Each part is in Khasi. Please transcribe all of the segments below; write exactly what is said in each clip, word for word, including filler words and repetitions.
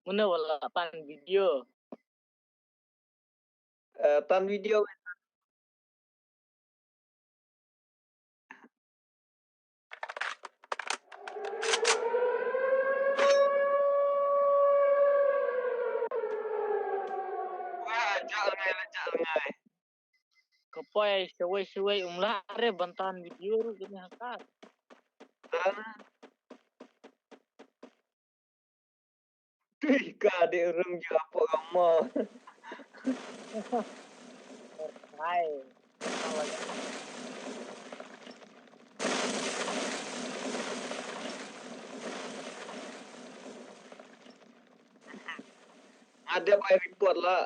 Muna wala tan video. Eh, tan video. Wah, jal ngai, jal ngai. Ka poi shawei shawei, um lah re ban tan video ruh kane ha ka. Tan. Tui ka dei rung ju apo ka mo. Hai. Ada bai report lah.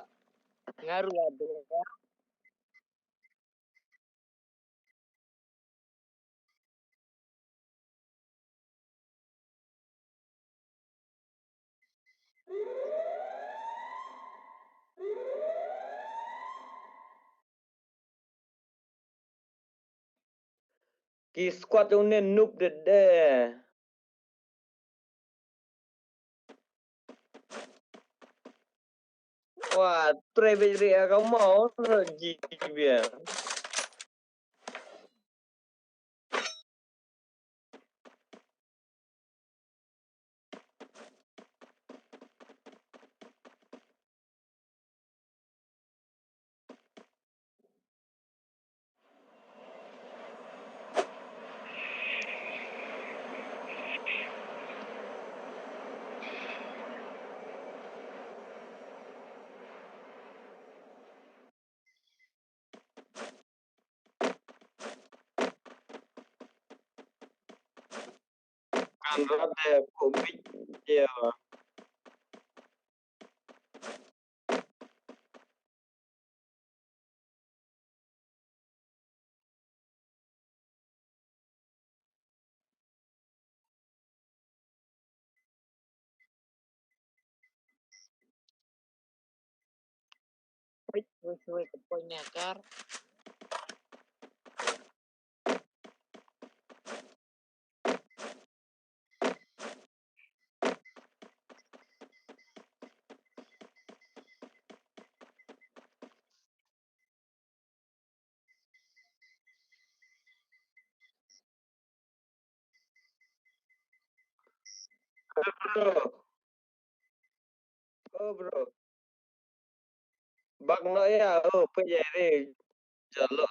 Nga ruh la dei. Ki squad jong ne noob de de. Wah, trei beit ri ka mo, ji bia. Kan rat de ko bit dia. Wait, wait, wait, ka poi nia kar. Bro. Oh, bro. Bak no ya, oh, pe ya re. Jalo.